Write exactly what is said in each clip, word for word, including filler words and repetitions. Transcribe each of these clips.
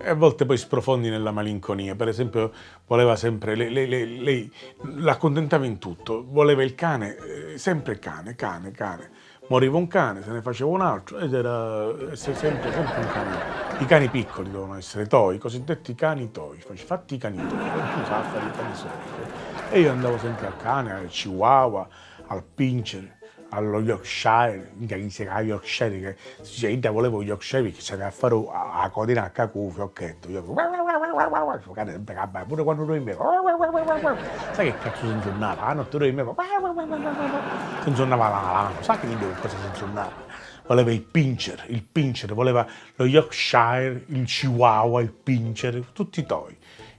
e a volte poi sprofondi nella malinconia. Per esempio, voleva sempre, lei, lei, lei, lei l'accontentava in tutto, voleva il cane, eh, sempre cane, cane, cane. Moriva un cane, se ne faceva un altro, ed era eh, se- sempre, sempre un cane. I cani piccoli devono essere toi, i cosiddetti cani toi, faci- fatti i cani toi, e tu sa fare i cani suoi. E io andavo sempre al cane, al chihuahua, al pincher, allo Yorkshire, minchia chi si chiama Yorkshire, che si dice, idda voleva un Yorkshire perché c'aveva a fare a, a codina a cacu, fiocchetto, io, sto cane sempre che abbia, pure quando dormiva, sai che cazzo si inzunnava, la notte dormiva, si inzunnava la, la mano, sa che idda con cosa si inzunnava? Voleva il pincher, il pincher, voleva lo Yorkshire, il Chihuahua, il pincher, tutti toi.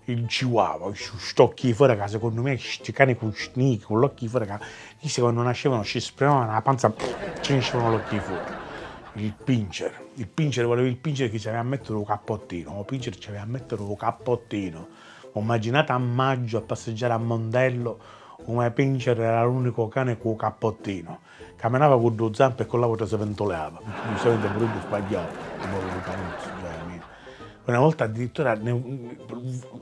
Il Chihuahua, stu st'occhi di fora ca secondo me sti cani cu sti nichi, cu l'occhi di fora ca chi quando nascevano ci spremavano la panza, ci ne uscivano l'occhi di fora. Il pincher, il pincher voleva il pincher chi ci aveva a mettere un cappottino, un pincher ci aveva a mettere un cappottino. Immaginate a maggio a passeggiare a Mondello, un pincher era l'unico cane cu un cappottino. Camminava cu due zampe e con l'autra si ventoleava. Giustamente pure tu sbagliavo, un po' un canuzzo, cioè, mio. Una volta addirittura ne-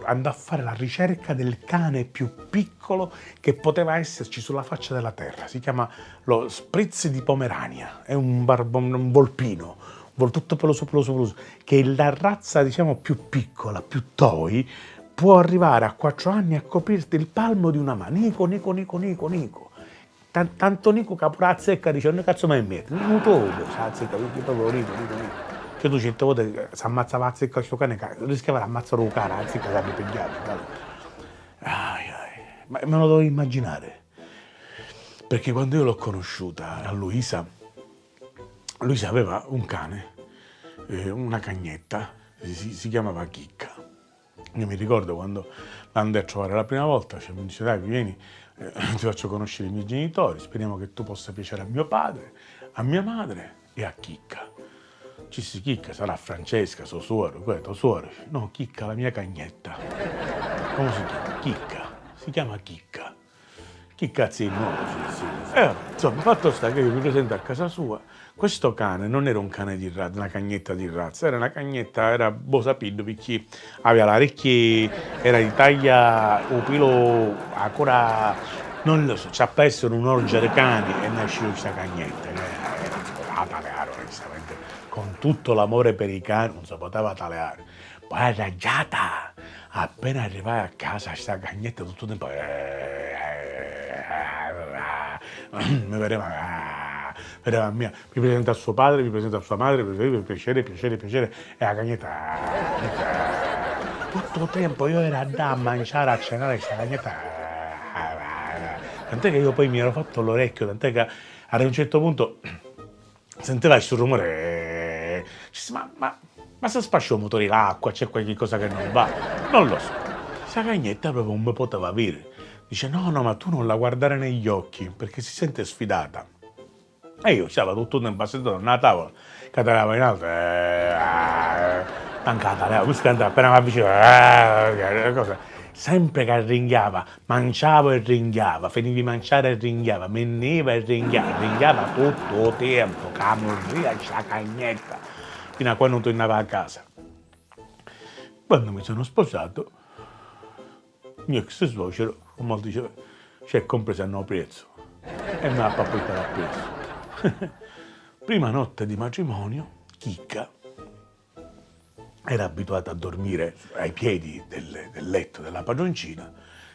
andò a fare la ricerca del cane più piccolo che poteva esserci sulla faccia della terra. Si chiama lo Spritz di Pomerania, è un, barbo- un volpino, vol- tutto peloso, peloso, peloso, che è la razza, diciamo, più piccola, più toy, può arrivare a quattro anni a coprirti il palmo di una mano. Nico, Nico, Nico, Nico, Nico. Tan- tanto Nico che pure la zecca dice: "Non cazzo mai metto, non trovo, sa zecca, perché proprio Nico, Nico, Nico." Cioè, tu certe volte si ammazzava la zecca sto cane, ca- rischiava di ammazzare un cane, la zecca sarebbe pigliata. Ai, ai. Ma me lo devo immaginare, perché quando io l'ho conosciuta, a Luisa, Luisa aveva un cane, eh, una cagnetta, si, si chiamava Chicca. Io mi ricordo quando l'andai a trovare la prima volta, cioè, mi dice: "Dai, vieni, eh, ti faccio conoscere i miei genitori, speriamo che tu possa piacere a mio padre, a mia madre e a Chicca." Ci si Chicca, sarà Francesca, so suoro, quella è tua suora? No, Chicca, la mia cagnetta. Come si chiama? Chicca, si chiama Chicca. Chi cazzo è nuovo? Sì, sì, sì. Eh, insomma, fatto sta che io mi presento a casa sua. Questo cane non era un cane di razza, una cagnetta di razza, era una cagnetta, era bosapiddu perché aveva l'aricchie, era di taglia, u pilo ancora, non lo so, ci ha perso un orgia di cani e nasceva questa cagnetta, che era, era, era, con tutto l'amore per i cani, non si poteva taleare. Poi arraggiata! Appena arrivai a casa, sta cagnetta tutto il tempo, eh, mi vedeva, eh, vedeva a mia, mi presenta a suo padre, mi presenta a sua madre, per piacere, piacere, piacere, e la cagnetta, eh, tutto il tempo io ero andà a mangiare, a cenare, sta cagnetta, eh, tant'è che io poi mi ero fatto l'orecchio, tant'è che a un certo punto sentiva stu rumore, eh, dice: "Ma, ma, ma se spascia u mutore di l'acqua, c'è qualche cosa che non va?" Non lo so. Sta cagnetta proprio non mi poteva avere. Dice: "No, no, ma tu non la guardare negli occhi, perché si sente sfidata." E io stavo tutto il tempo assettato a una tavola, che tagliava in alto, eh, ah, manca la tavola, questo canta appena mi avvicino, eh, cosa? Sempre che arringhiava, manciavo e ringhiava, finivi di manciare e ringhiava, mi nniva e ringhiava, ringhiava tutto u tempo, ca murria sta cagnetta, fino a quando tornava a casa. Quando mi sono sposato, mio ex suocero, come dice, ci è compreso a no prezzo e mi ha portato appresso. Prima notte di matrimonio, Chicca era abituata a dormire ai piedi del, del letto della padroncina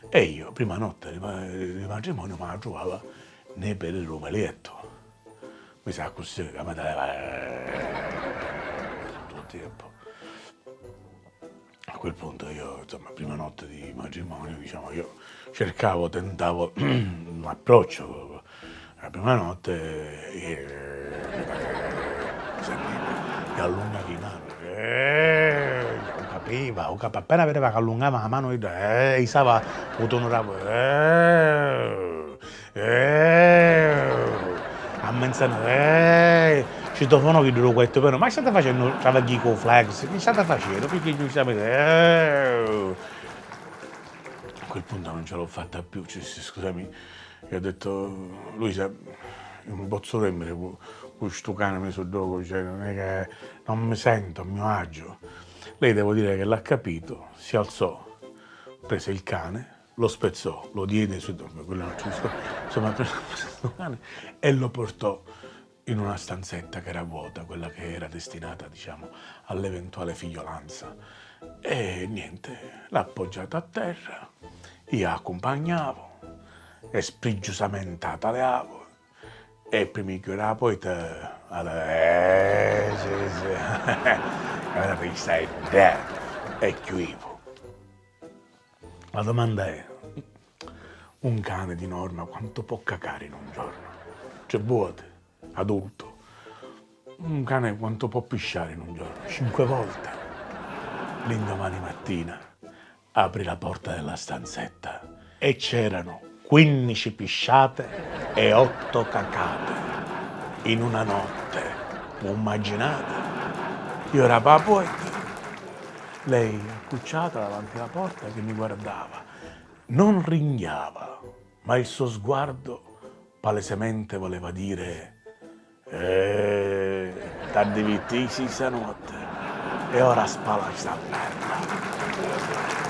e io, prima notte di, ma- di matrimonio, me la trovava nei pedi del letto. Mi sa così, che mi dava, eh, tutto il tempo. A quel punto io, insomma, prima notte di matrimonio, diciamo, io cercavo, tentavo un approccio la prima notte, eh, senti, che allunga di mano, eh, lo capiva, lo cap- appena vedeva che allungava la mano, eh, stava, lo onoravo, eh, eh, a menzanotte, eh, citofono che duro quattro per ma state facendo travagli con flex, che state facendo? Perché giustamente, eh, a quel punto non ce l'ho fatta più, ci- scusami, gli ho detto: "Luisa, "Io non pozzo dormire cu, cu stu cane mesu ddocu, cioè, non è che, non mi sento a mio agio." Lei, devo dire che l'ha capito, si alzò, prese il cane, lo spezzò, lo diede ai suoi, quello è un altro discorso, insomma, prese il cane e lo portò in una stanzetta che era vuota, quella che era destinata, diciamo, all'eventuale figliolanza. E niente, l'ha appoggiata a terra, io accumpagnavo e sprigiusamente la taleavo, e prima di chiudere la porta, eh, sì, sì. Allora, stai, e chiudivo. La domanda è, un cane di norma quanto può cacare in un giorno? Cioè, vuote, adulto. Un cane quanto può pisciare in un giorno? Cinque volte. L'indomani mattina aprì la porta della stanzetta e c'erano quindici pisciate e otto cacate in una notte. Può immaginare? Io era a porta, lei accucciata davanti alla porta che mi guardava. Non ringhjava, ma il suo sguardo palesemente voleva dire: "Eh, t'addivittisi stanotte, e ora spala sta merda."